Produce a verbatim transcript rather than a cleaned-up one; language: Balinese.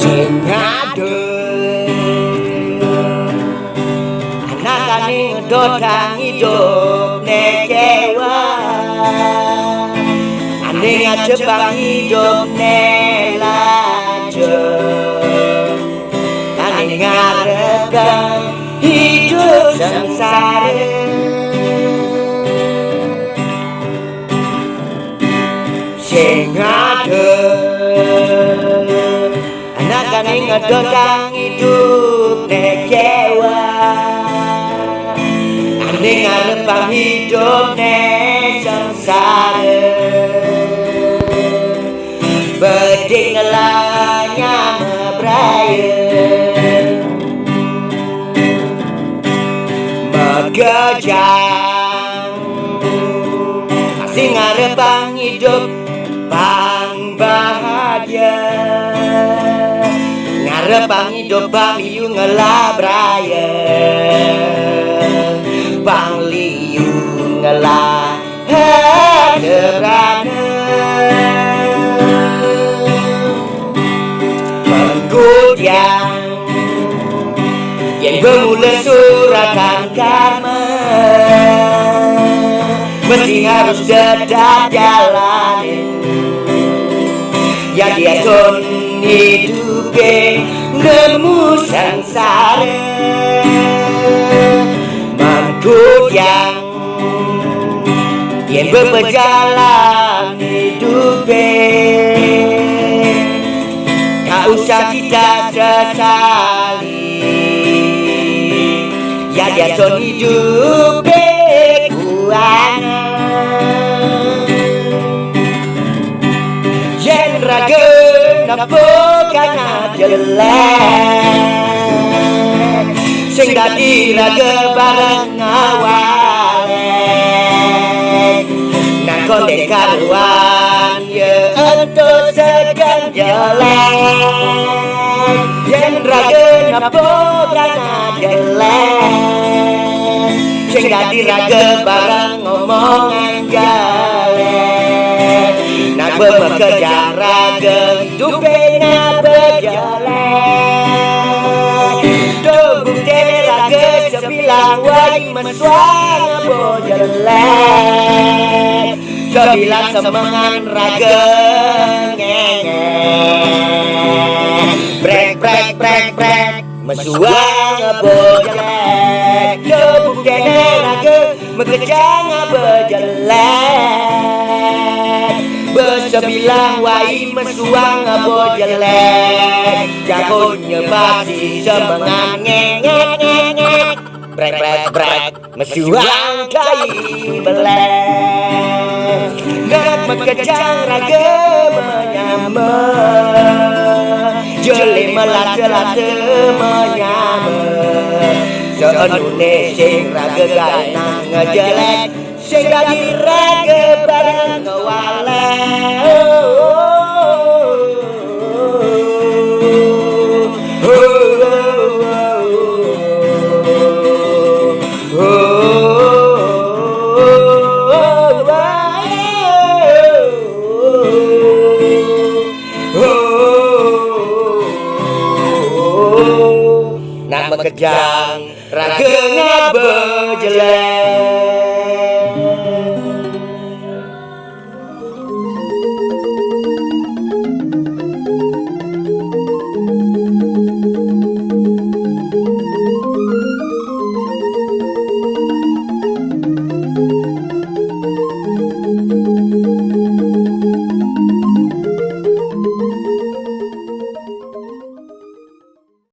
Sing ngadeg, anakane ngedotang idup ne kewah. Ane ngadepang idup ne lajeng. Ane ngarepang idup sengsara. Sing ngadeg, anakane ngedotang idup ne kewah. Ane ngarepang idup ne sengsara. Beding ngelanya mebraya. Megejang. Masih ngarepang idup pang bahagia. Ngarepang idup pang liu ngelabraya. Pang liu ngela hadebrana. Mengkudiang yen bemula suratan karma, mesti harus tetap jalanin. Ya dia sun idupe nemu sengsara. Mengkudiang yen bepejalan idupe, tak usah kita sesali. Ya dia sun idupe kuana. Yen raga napa kana jelek, sing dadi raga bareng ngawalek. Nang konde karuan ya ento segan jelek. Yen raga napa kana jelek, sing dadi raga bareng ngomongan jelek. Napa makejang raga idupe napa jelek. Dong bukti raga sebilang wai mesuang apa jelek. Sebilang semengan raga ngenyek. Brek, brek, brek, brek. Mesuang bojek, yo bukene raga, mekejang bejelek. Besebilang wai mesuang bojek, jagonya pasti semengan ngenyek, ngenyek. Brek, brek, brek. Mesuang kai belek. Nak mekejang raga menyama. Jeli melata-lata menyama. Seenune sing raga gaenang ngejelek. Sing dadi raga bareng ngewalek. Nak mekejang raga ngaba jelek.